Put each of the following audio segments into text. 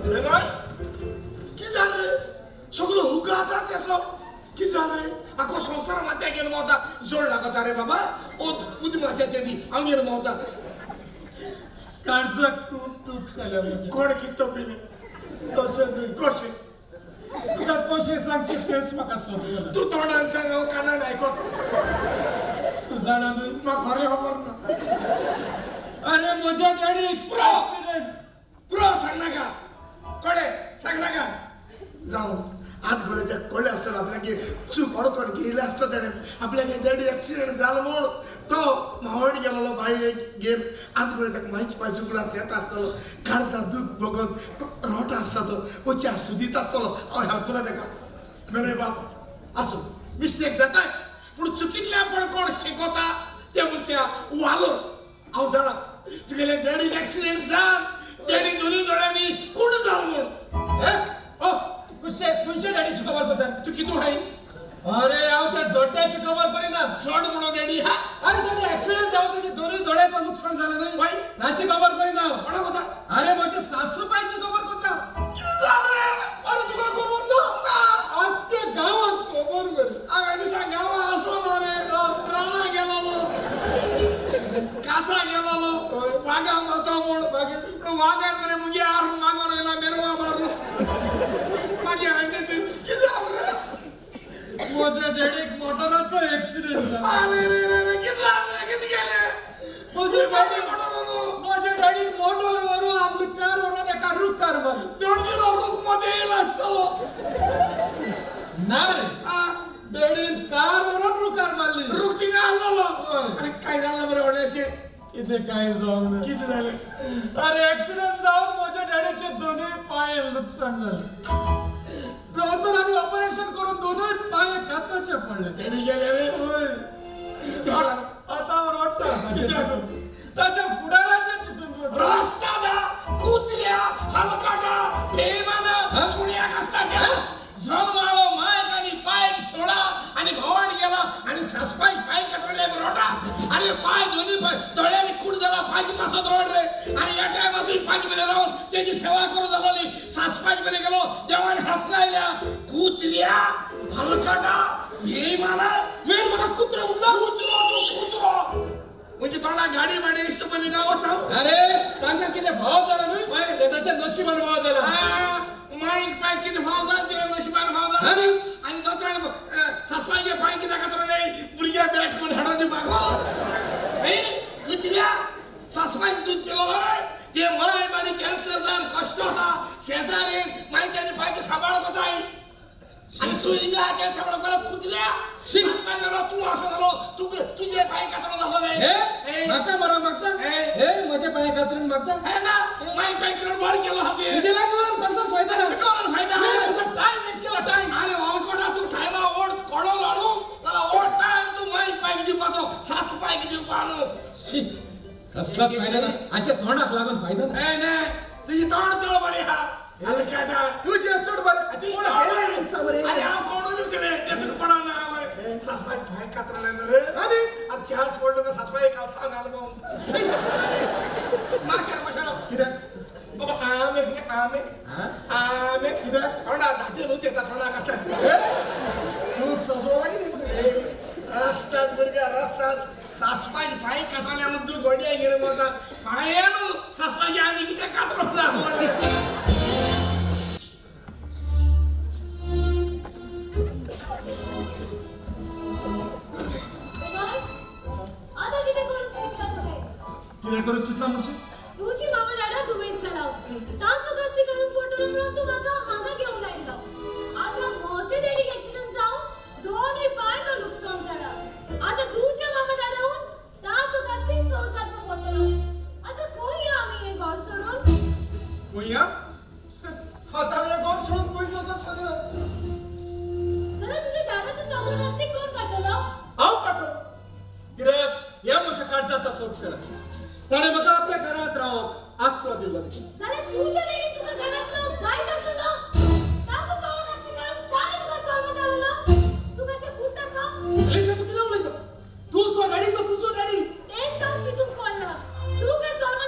बेनोय की जालें रे? सगळो हुग्गा आसा तेसो की जालें रे? आखो संवसार माथ्याक घेवन भोंवता जोड लागता रे बाबा. उद माथ्या तेदी हांव घेवन भोंवता. काळजाक खूब दूख जाल्या म्हज्या. कोण कितें तोपिलें? तशें न्हय. कशें? तुका कशें सांगचें तेंच म्हाका समजना. तूं तोंडान सांग, हांव कानान आयकता. तूं जाणा न्हय? म्हाका खरें खबर ना. अरे म्हज्या डॅडीक पुरो. ऍक्सिडेंट. पुरो सांगनाका, कळ्ळें? सांगनाका. जावं आत घडये त्या कळ्ळें आसतलें आपल्याक चूक अडकोन घेयलें आसतो तेणें. आपल्याक डॅडी एक्सिडंट जालो म्हूण तो मावण गेलेलो बायलेक घेवन. आत घडये ताका मायच पांय उगडास येता आसतलो. काळजा दूख बघून रोटा आसता तो, वच्या सुदीत आसतलो. हांव हेल्प करा ताका. बेनय बाब, आसूं, मिस्टेक जाता, पूण चुकिल्ल्या पण कोण शिकवता ते मनशा वालोर. हांव जाणा तुगेले डॅडीक एक्सिडंट जावन डॅडी दोनूय दोळ्यांनी कूड जाल म्हूण. हे? ओ खंयचे खंयच्या डॅडीची खबर करता? तूं कितू हाय? अरे हांव त्या जोड्याची खबर करिना. चड म्हणून डॅडी हा. अरे ताणे ऍक्सिडेंट जावन ताचे दोनूय दोळे पण लुकसाण जालें न्हय? वय. ताची खबर करिना हांव. कोणाक वता? अरे म्हज्या सासूबायची खबर करता. कितें जालें? अरे तुका खबर ना? आख्ख्या गांवांत खबर मरे. हांवें दिसा गांवां आसो ना रे. रानां गेलोलो, कासा गेलोलो, वागा मारता म्हूण. मागीर? पूण वागान मरे मुगे आर मागोन येयला, मेरवा मारून. मागीर हांवें कितें जालें रे? म्हज्या डॅडीक मोटराचो ऍक्सिडेंट जाला. अरे रे रे रे, कितें जालें रे? कितें केलें? म्हजे डॅडी मोटर न्हू. म्हज्या डॅडीन मोटर व्हरून आपली कार व्हरून एका रुखार मारली. दोनशे रूख मध्ये येयला आसतलो. ना रे, डॅडीन कार व्हरून रुखार मारली. रूख थिंगा आहलोलो. हय. आनी काय जालें मरे व्हडलेशें? कितें काय जावंक ना. कितें जालें? अरे ऍक्सिडेंट जावन म्हज्या डॅडीचे दोनूय पांय लुकसाण जाले. दोतोरांनी ऑपरेशन करून दोनूय पांय कातचे पडले. तेणी गेले रे? हय. आता हांव रडटा. कित्याक? ताच्या फुडाराचें चिंतून रडटा. रस्तादा कुत्र्या हलकाटा बेमाना सुण्या कसताच्या जन्माळो मायक आणि पायक सोळा आणि भवान गेला आणि सासपाय पाय कतरले रोटा. अरे पाय दोन्ही पाय दोळ्यांनी कूट झाला, पायची पासत रोड रे. आणि या टायमा तुझी पाच बेले राहून त्याची सेवा करू झाली. सासपाच बेले गेलो, देवाने हसलायल्या. कुत्र्या हलकाटा बेमाना. वेळ म्हाका कुत्रो म्हटलो? कुत्रो, तू कुत्रो म्हणजे तोंडा गाडी माडी दिसतो पहिले गाव सांग. अरे तांकां कितें भाव जाला न्हय? हय. ते ताच्या नशिबान भाव जाला. माईक पाय कितें फाव जाल ते नशिबान फाव जाल. आनी? आनी दोतोरान सासपायचे पांय कित्याक कातरले? भुरग्या बॅट करून हाडून दिवपाक हो कुत्र्या. सासपायचें दूद पिलो रे ते मळाय बारी कॅन्सर जावन कश्ट जाता. शेजारी मायच्या आनी पांयचे सांबाळ कोताय आनी तूं हिंगा ते सांबाळ कोता कुत्र्या. शी. सासपाय मेलो तूं असो जालो, तूं तुजे पांय कातरो जालो हे रे. म्हाका मरो मागता? हे. हे म्हजे पांय कातरून मागता? हे ना माय पांय चड बरें केलो हा ते. तुजे लागून कसलोच फायदा ना. कोण फायदा? तुजो टायम वेस्ट केलो, टायम. अरे ऑलकोटा तूं टायमा ओड कोडो न्हू जाल्यार ओड टायम तूं माय पायक दिवपाचो, सास पायक दिवपा न्हू. शी, कसलोच फायदा ना. हाच्या तोंडाक लागून फायदा ना. हे ना तुजी तोंड चड बरी आहा हलकाटा. तुजें चड बरें. ती अरे हांव कोणू दिसले ते तुका कोणा ना. सासपाय पांय कातरले न्हू रे. आनी? आनी चान्स पडलो का सासपाय कालसांव घाल गो. माशेर माशेर. कित्याक? बाबा आमेक रे आमेक. हा? आमेक. कित्याक? तोंडा धाटे न्हू ते तोंडा घातला. तूं सजवला कितें? रस्त्यात भुरग्या रस्त्यात सासपाय पांय कातरल्या म्हूण तूं गोडया घेवन वता पांये न्हू सासपायचे आनी कितें कातरो जाय. विनोद, आता कितें करूंक चिंतला तुवें? कितें करूंक चिंतला म्हणजे? तुजी मामा डाडा दुबेस जाला. तांचो कस्ती काडूंक पडटलो म्हणून तूं म्हाका हांगा घेवन आयलो. आतां म्हजे डॅडीक एक्सिडंट जावन दोनूय पांय तो लुकसाण जाला. आतां तुज्या मामा डाडाहून ताचो कास्तीक चड काडचो पडटलो. आतां खंय या आमी हें घर सोडून? खंय या? आतां हें घर सोडून खंयच वचोंक शकना. जाल्यार तुज्या डाडाचो सगळो कास्तीक कोण काडटलो? हांव काडटलो. कित्याक ह्या म्हज्या काळजांत ताचो उपकार आसा. ताणें म्हाका आपल्या घरांत रावप आसरो दिल्लो. जाल्यार तुज्या डॅडीन तुका घरांतलो भायर घातलेलो? ताचो सगळो कास्तीक काडून ताणें तुका जल्म धाडलो? तुका पुताचो? एलिसा, तूं कितें उलयता? तुजो डॅडी तो तुजो डॅडी. तेच हांव चिंतूंक पडलां. तुका जल्म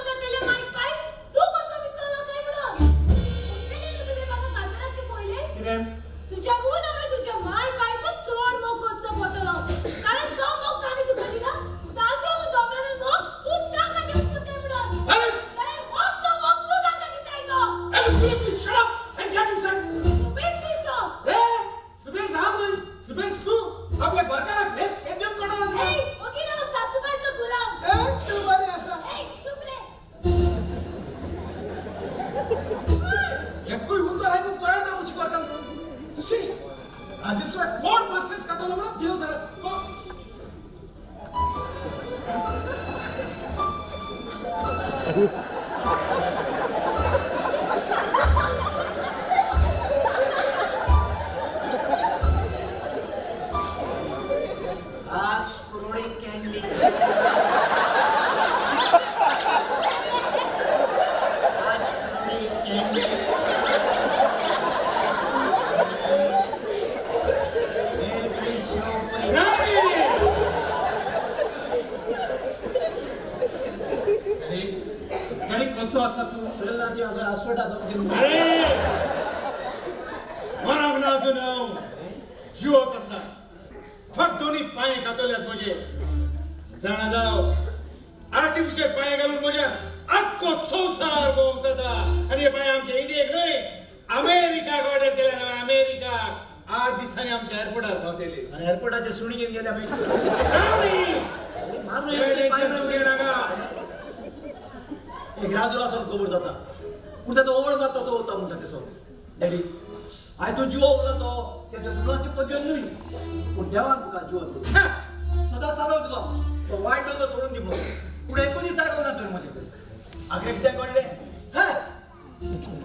Last rolling candy. Last rolling candy. Daddy, daddy कसो आसा तूं? चल्ला ती असं आसवटा तो. अरे मराक ना अजून हांव जिवोच आसा. फक्त दोन्ही पांय कातल्यात म्हजे. जाणा जाव, आर्टिफिशियल पांय घालून म्हज्या आख्खो संवसार भोंवंक जाता. आनी हे पांय आमच्या इंडियेक न्हय, अमेरिकाक ऑर्डर केल्या हांवें. अमेरिकाक 8 दिसांनी आमच्या एअरपोर्टार पावतली. आणि एअरपोर्टाचे सुणी घेऊन गेल्या मागीर. मारू टेन्शन एक पाय घेवनाका. एक राजूला असो खबर जाता पूण ताचो ओळ मात तसो वता म्हणटा तेसो. डॅडी आयज तूं जिवो उरला तो तेच्या दुडवांचे पद्दत न्हय, पूण देवान तुका जिवो दिलो. सदां सांगलो तुका तो वायट धंदो सोडून दी म्हणून, पूण एकूय दीस आयकूंक ना तुवें म्हजें कडेन. आखरे कितें घडलें? हें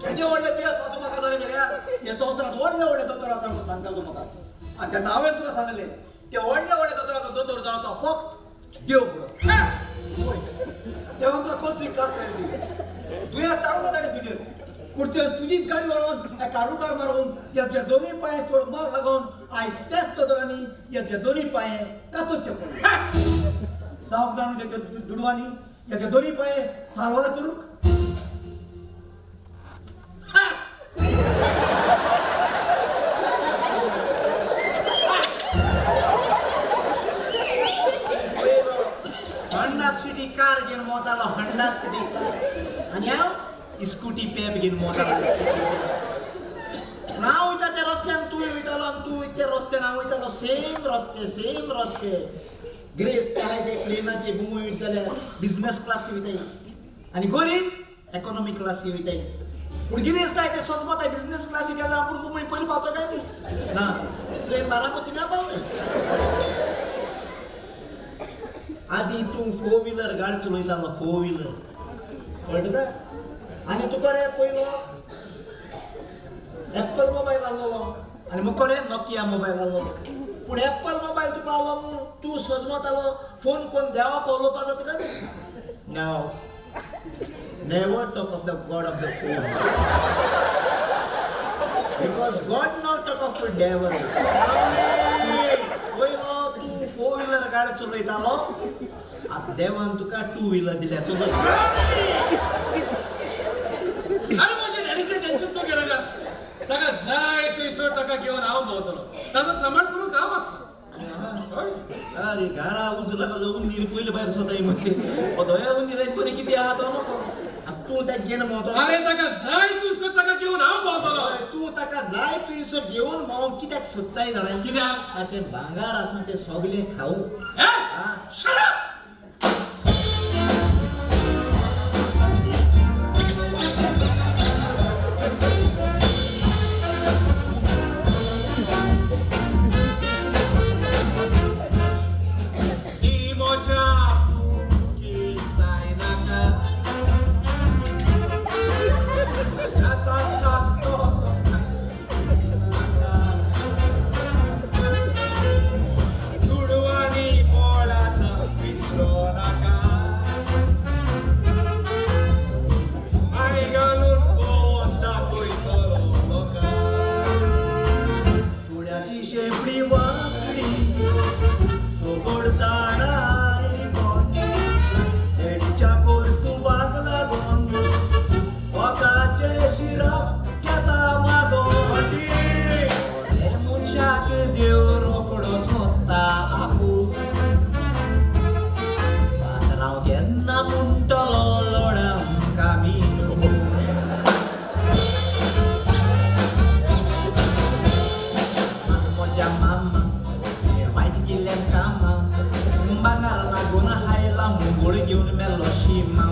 केदें व्हडलें दुयेंस पासून म्हाका जालें जाल्यार हे संवसारांत व्हडले व्हडले दोतोर आसा म्हणून सांगतालो तूं म्हाका. आनी तेन्ना हांवें तुका सांगलें ते व्हडले व्हडले दोतोराचो दोतोर जावन आसा फक्त देव म्हणून. देवान तुका कसली त्रास केली तुवें? दुयेंस ताळूंक ना ताणें तुजेर, पूण ते तुजीच गाडी व्हरोन कारुकार मारून ह्या तुज्या दोनूय पांये चड मार लागून आयज त्याच दोतोरांनी ह्या तुज्या दोनूय पांये कातोचे पडले. जावंक ना न्हू तेच्या दुडवांनी ह्या दोनूय पांये सारवार करूंक. होंडा सिटी कार घेवन मोतालो, होंडा सिटी. आनी हांव स्कुटी पेप घेवन मोतालो. हांव वयता त्या रस्त्यान तूं वयतालो आनी तूं वयता त्या रस्त्यान हांव वयतालो. सेम रस्ते, सेम रस्ते. गिरेस्त आहाय ते प्लेनाचे मुंबय वयता जाल्यार बिजनस क्लासी वयताय आनी गरीब इकॉनॉमी क्लासी वयताय. पूण गिरेस्त आहाय ते सोजमताय बिजनस क्लासी गेल्यार आपूण मुंबय पयलीं पावता काय न्हू ना, प्लेन बाराबती ना पावताय. आदी तूं फोर व्हिलर गाडी चलयतालो, फोर व्हिलर कळटा. आनी तुका रे पयलो एप्पल मोबायल आसलेलो आनी मुखार रे नोकिया मोबायल आसलेलो. पूण एप्पल मोबायल तुका आसलो म्हूण तूं सजमतालो फोन कोन्न देवाक उलोवपा जाता काय न्हू? Never talk of the God of the phone, because God not talk of the devil. पयलो तूं फोर व्हिलर गाडी चलयतालो, आतां देवान तुका टू व्हिलर दिल्या, चलय. अरे म्हज्या डॅडीचें टेन्शन तूं घेनाका. ताका जाय थंयसर ताका घेवन हांव भोंवतलो. ताचो सांबाळ करूंक हांव आसा. हय. अरे घरा उजला उंदीर पयले भायर सोदाय मरे. दया उंदीर बरी कितें आहा तो नको. तूं ताका घेवन भोंवतलो. अरे ताका जाय थंयसर ताका घेवन हांव भोंवतलो. तूं ताका जाय थंयसर घेवन भोंवंक कित्याक सोदताय जाणा? कित्याक? ताचें भांगर आसा तें सगलें खावूंक. हें? Shut up! ही मजा तुकी जायनाका. आतां कास्तो नाका. दुडवांनी मोल आसा विसरो नाका. पांय घालून भोंवन दाखयतलो लोकांक. सुण्याची शेंपडी वांकडी सोगोड जाणाय कोण देडीच्या कोर्तुबाक लागून लोकांचे शिराप घेता मागोन. हे मनशाक देव रोकडोच वता आपूण. पात्रांव केन्ना म्हणटलो लोडम कामीन. म्हज्या मामा वायट केल्ल्यान कामां भांगार लागून हायला मुंगोळ घेवन मेलो शिमा.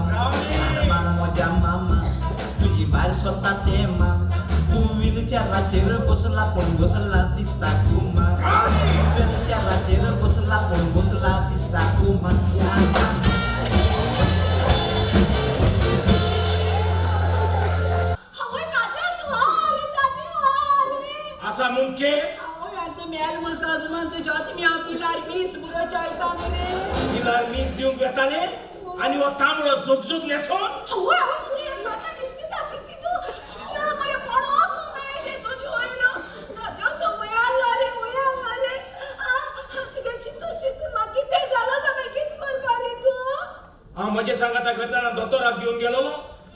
म्हज्या मामा तुजी भायर सोदता ते मा तूं व्हीलचेराचेर बसला पूण बसला दिसता कुमा. व्हीलचेराचेर बसला पूण बसला दिसता कुमा. हो तांबडो झोगझोग न्हेसोन. आवय आवय सुरी म्हाका दिसतीत आशिल्ली तूं ना मरे पणस मेळशें तुजे वयलो सद्यो तूं मुयार रे मुयार रे. तुगे चिंतून चिंतून म्हाका कितें जालां जाणां कितें करपा रे तूं. हांव म्हजे सांगाताक वेताना दोतोराक घेवन गेलोलो.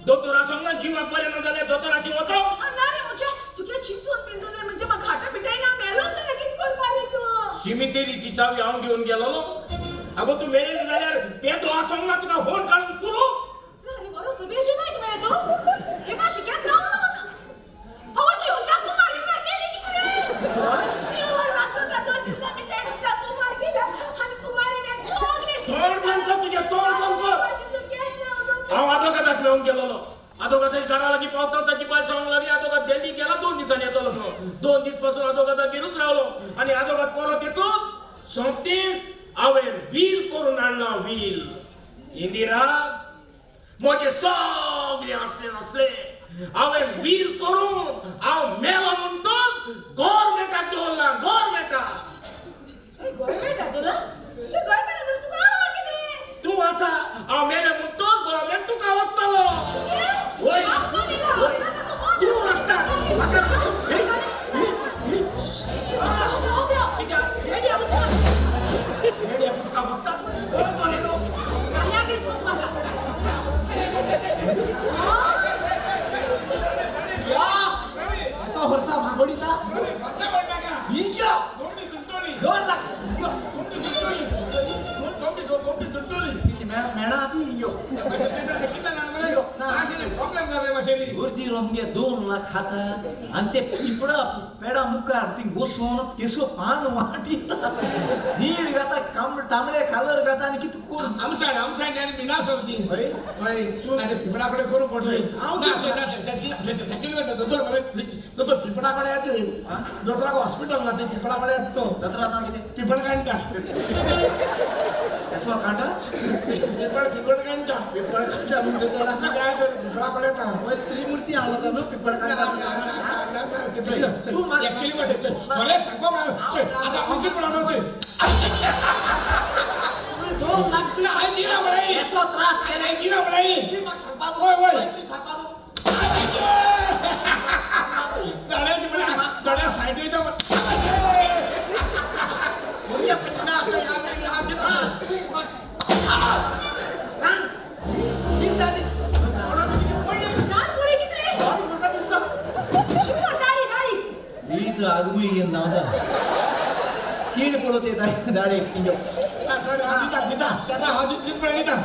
दोतोरा सांगला जिवाक बरें ना जाल्यार दोतोराची वचो. ना रे म्हज्या तुगे चिंतून बिंतून रे म्हणजे म्हाका खाटा बिटाय ना मेलो जाल्यार कितें करपा रे तूं. शिमितेरीची चावी हांव घेवन गेलोलो. अगो तूं मेरेन जाल्यार पेदो आसोंक ना तुका फोन काडून पुरो. अरे बरो सुबेज नाही मरे तूं. हे बा शिक्यात जाऊ ना. अवय तूं ह्यो चाकू मार मार केली कितें रे. शिवर मागसो जातो दिसा मी तेणे चाकू मार केला आनी कुमारीन एक सगळे तोंड बंद कर तुजें, तोंड बंद कर. कर. हांव आदोगादाक मेळूंक गेलोलो. आदोगादाच्या घरा लागीं पावता ताची बायल सांगूंक लागली आदोगाद दिल्ली गेला 2 दिसांनी येतलो म्हणून. 2 दीस पासून आदोगादागेरूच रावलो आनी आदोगाद परत येतूच सोमतीच हांवें व्हील करून हाडला व्हील. इंदिरा म्हजें सगळें आसलें नासलें हांवें व्हील करून हांव मेलो म्हणटूच गोवोरमेंटाक दवरलां गोवोरमेंटाक. गव्हर्नमेंट तुला तूं गव्हर्नमेंट तुका आहा कितें. तूं आसा हांव मेलें म्हणटूच गोवोरमेंट तुका वतलो. वय. तूं रस्त्यार म्हाका मेड्या तुका वता कोण तो रे तो? असा हरसा भांगोडीचा हिंग्यो गोमटी तुटोली. 2 लाख गोमटी तुटोली. गोमटी गोमटी तुटोली. मेळा ती हिंग्यो. प्रॉब्लेम जाले मातशेली. अर्दी रोमगे 2 लाख खाता आनी ते पिंपळा पेडा मुखार ती बसून केसो पान वाटिता नीड घाता तांबडे कालर घाता आनी कितें कोण आमसाण आमसाण आनी मिना सोलती. हय. हय आनी पिंपळा कडेन करूं पडली. दोतोर मरे दोतोर पिंपळा कडेन येता. दोतोराक हॉस्पिटल ना ते पिंपळा कडेन येता तो. दोतोरा नांव कितें? पिंपळ कांटा. केसो कांटा. पिंपळ पिंपळ कांटा. पिंपळ कांटा म्हूण दोतोरा. काय तर पिंपळा कडेन येता. वय त्रिमूर्ती आलो न्हू पिंपळ कांटा. ऍक्च्युली बरें सांगो आतां अंकीत म्हणून 2 लाख हांवें दिना म्हळ्यार केसो त्रास केला. हांवें दिना म्हळ्यार वय वय दड्याची म्हळ्यार दड्या सायड वयता. हीच आगमूय घेवन धांवता कीड पडत येता दाडेक हिंग्यो. दिता दिता हांव दित पळय दिता.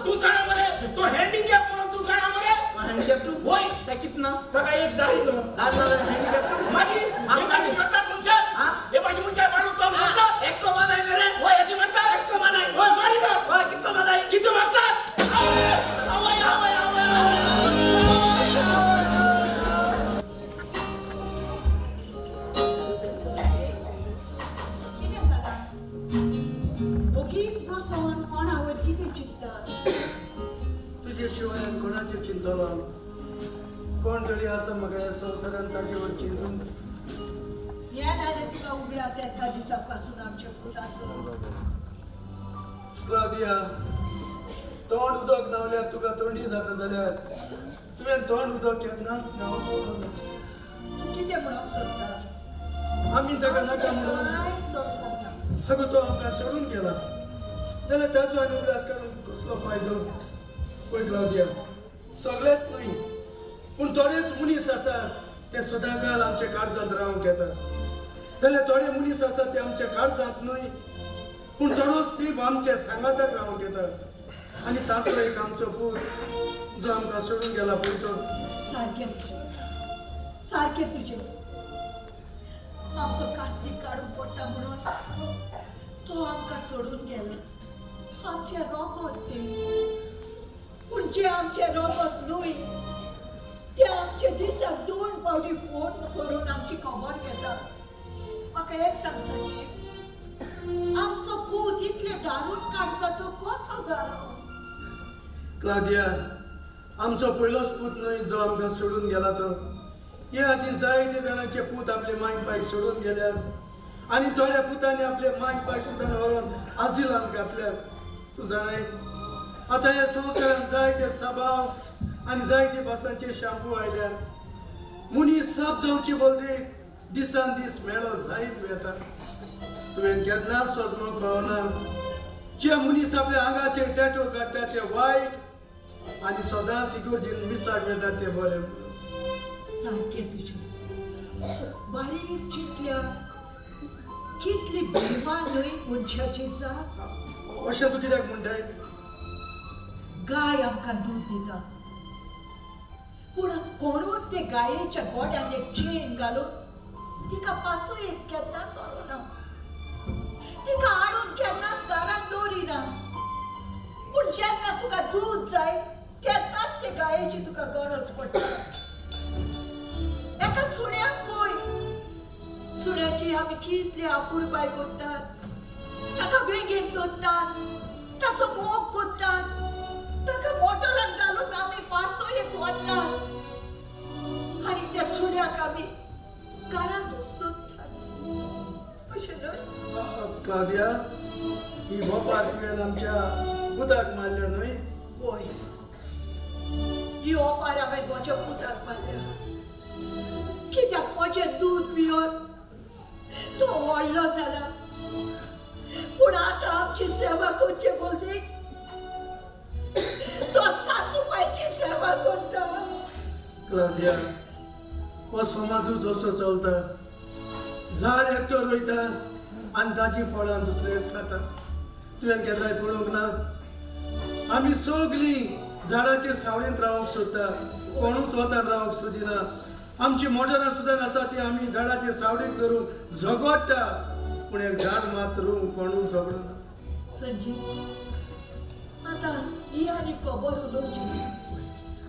तूं जाणा मरे तो हँडिकॅप म्हणून तूं जाणा मरे. हँडिकॅप तूं? वय. ते कितें ना? ताका एक दाढी ना. दाड ना जाल्यार हँडिकॅप तूं? मागीर हे भाजी मारतात मनशाक. हे भाजी मनशाक मारून तो मारतात. एसको मानाय रे. वय अशी मारतात. एसको मानाय. वय मारितात. वय कितको मानाय? कितें मारतात? आवय आवय आवय आवय. कितें जालां? ओगीच बसोन कोणा वयर कितें चिंतता? तुजे शिवाय आनी कोणाचेर चिंतलो? कोण तरी आसा म्हाका ह्या संवसारांत ताजे वर चिंतून. हें ना रे तुका उगडास एका दिसा पासून आमच्या पुताचो. क्लावदिया तोंड उदक न्हावल्यार तुका थंडी जाता जाल्यार तुवें तोंड उदक केन्नाच न्हावंक ना. तूं कितें म्हणूंक सोदता? आमी ताका नाका म्हणून कांय सोंसपाक ना. अगो तो आमकां सोडून गेला जाल्यार ताचो आनी उगडास काडून कसलो फायदो? पळय क्लावदिया सगळेच न्हय पूण थोडेच मनीस आसात ते सदांकाल आमच्या काळजांत रावंक येतात जाल्यार थोडे मनीस आसात ते आमच्या काळजांत न्हय पूण थोडोच तेंप आमच्या सांगाताक रावंक येतात आनी तांतलो एक आमचो पूत जो आमकां सोडून गेला पळय तो. सारकें तुजें सारकें तुजें. आमचो कास्तीक काडूंक पडटा म्हणून तो आमकां सोडून गेला. आमचें रोगत तें पूण जें आमचें रोगत न्हय ते आमचे दिसाक 2 फावटी फोन करून आमची खबर घेता. म्हाका एक सांग संजीव, आमचो पूत इतले दारून काळजाचो कसो जालो? क्लावदिया आमचो पयलोच पूत न्हय जो आमकां सोडून गेला तो. हे आदीं जायते जाणांचे पूत आपले मायक पायक सोडून गेल्यात आनी थोड्या पुतांनी आपले मायक पायक सुद्दां व्हरोन आजिलांत घातल्यात. तूं जाणाय, आतां ह्या संवसारांत जायते सभाव आनी जायते भासांचे शांपू आयल्यात. मनीस साफ जावचे बोलदे दिसान दीस मेळो जायत वेता. तुवें केन्नाच सोजमूंक फावना, जे मनीस आपल्या आंगाचेर टॅटो काडटा ते वायट आनी सदांच इगोर्जीन मिसाक वेतात ते बरे म्हणून. सारकें तुजें. बारीक चिंतल्यार कितली बेमान न्हय मनशाची जात. अशें तूं कित्याक म्हणटाय? गाय आमकां दूद दिता, पूण कोणूच ते गायेच्या गोड्यांत एक चेन घालून तिका पासयेक केन्नाच व्हरूना, तिका हाडून केन्नाच घरांत दवरिना. पूण जेन्ना तुका दूद जाय तेन्नाच ते गायेची तुका गरज पडटा. एका सुण्याक पळय, सुण्याची आमी कितली आपुरबाय करतात, ताका वेगेन दवरतात, ताचो मोग करतात, ताका मोटरान घालून आमी पासयेक वतात आनी त्या सुण्याक आमी घरांतूच दवरतात. अशें न्हय? क्लावदिया, ही वोपार तुवें आमच्या पुताक मारल्या न्हय? हय, ही ओपार हांवें म्हज्या पुताक मारल्या. कित्याक म्हजें दूद पिवन तो व्हडलो जाला, पूण आतां आमची सेवा करचे बोलती तो सासूबायची सेवा करता. क्लावदिया, हो समाजूच असो चलता. झाड एकटो रोयता आनी ताची फळां दुसरेच खाता. तुवें केन्नाय पळोवंक ना? आमी सगळीं झाडाचे सावळेंत रावंक सोदता, कोणूच वतान रावंक सोदिना. आमची मोटरां सुद्दां आसा ती आमी झाडाचे सावळेक धरून झगडटा, पूण एक झाड मात रोवंक कोणूच झगडना. संजीव, आतां ही आनी खबर उलोवची.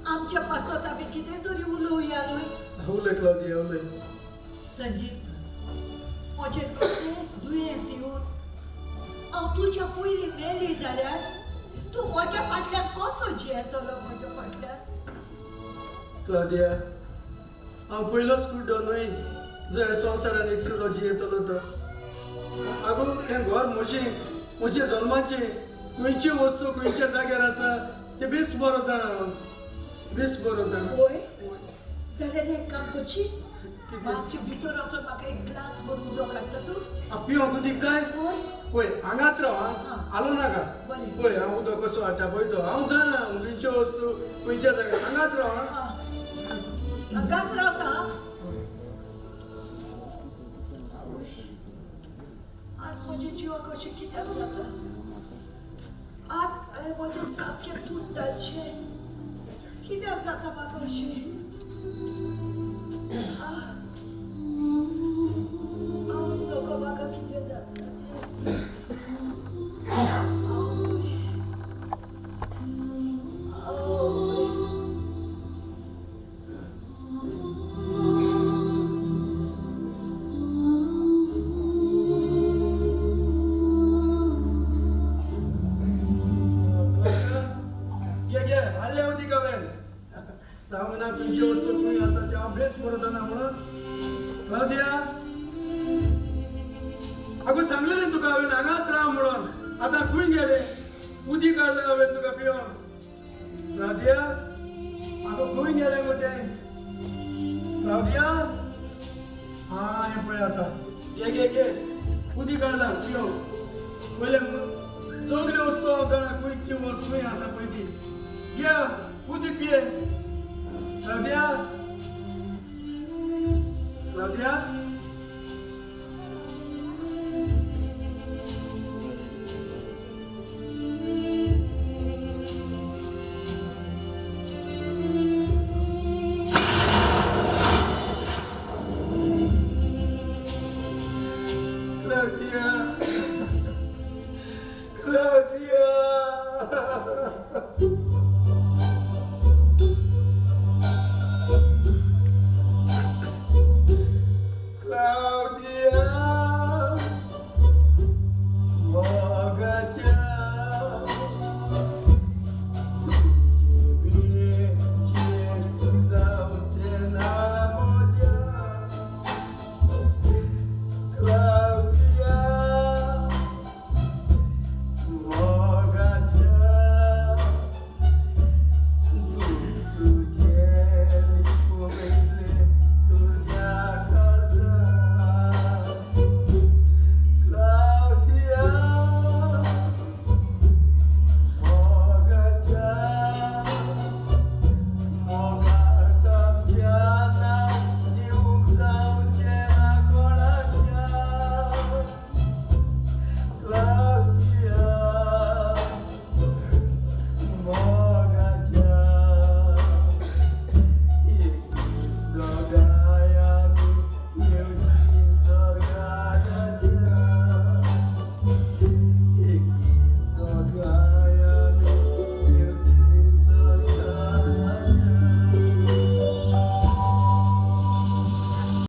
आमच्या पासत आमी कितें तरी उलोवया न्हय? उलय क्लावदिया, उलय. संजीव, म्हजेर कसलेंच दुयेंस येवन हांव तुज्या पयलीं मेली जाल्यार तूं म्हज्या फाटल्यान कसो जियेतलो? म्हज्या फाटल्यान? क्लावदिया, हांव पयलोच कुड्डो न्हय जो ह्या संवसारान एक सुरो जियेतलो तो. आगो, हें घर म्हजें, म्हजें जल्माचें. खंयची वस्तू खंयच्या जाग्यार आसा तें बेस बरो जाणा हांव, बेस बरो जाणा. वय, जाल्यार एक काम करशी, मातशें भितर वचून म्हाका एक ग्लास भरून उदक हाडटा तूं? पिवंक उदीक जाय? वय. पळय, हांगाच राव. आं, हालूं नाका. बरें. पळय, हांव उदक कसो हाडटा पळय तो. हांव जाणा खंयच्यो वस्तू खंयच्या जाग्यार. हांगाच राव. आं, हांगाच रावता. आवय, आज म्हज्या जिवाक अशें कित्याक जाता? आज म्हजें सामकें तुट्टाचें कित्याक जाता म्हाका अशें? हांवच नको म्हाका कितें जाता तें. आवय, आवय. घे घे, हाडल्या उदीक हांवें. सांगूंक ना खंयच्यो वस्तू खंय आसा तें हांव बेस बरो जाणा म्हणून. क्लावदिया, आगो सांगलेलें तुका हांवें हांगाच राव म्हणून. आतां खंय गेलें? उदीक हाडलें हांवें तुका पिवंक. क्लावदिया, आगो खंय गेलें गो तें? क्लावदिया, आं, हें पळय आसा. घे घे घे, उदीक हाडलां पिवंक. पयलें सगल्यो वस्तू हांव जाणा खंयची वस्त खंय आसा पळय ती. घे, उदीक पिये. क्लावदिया, क्लावदिया.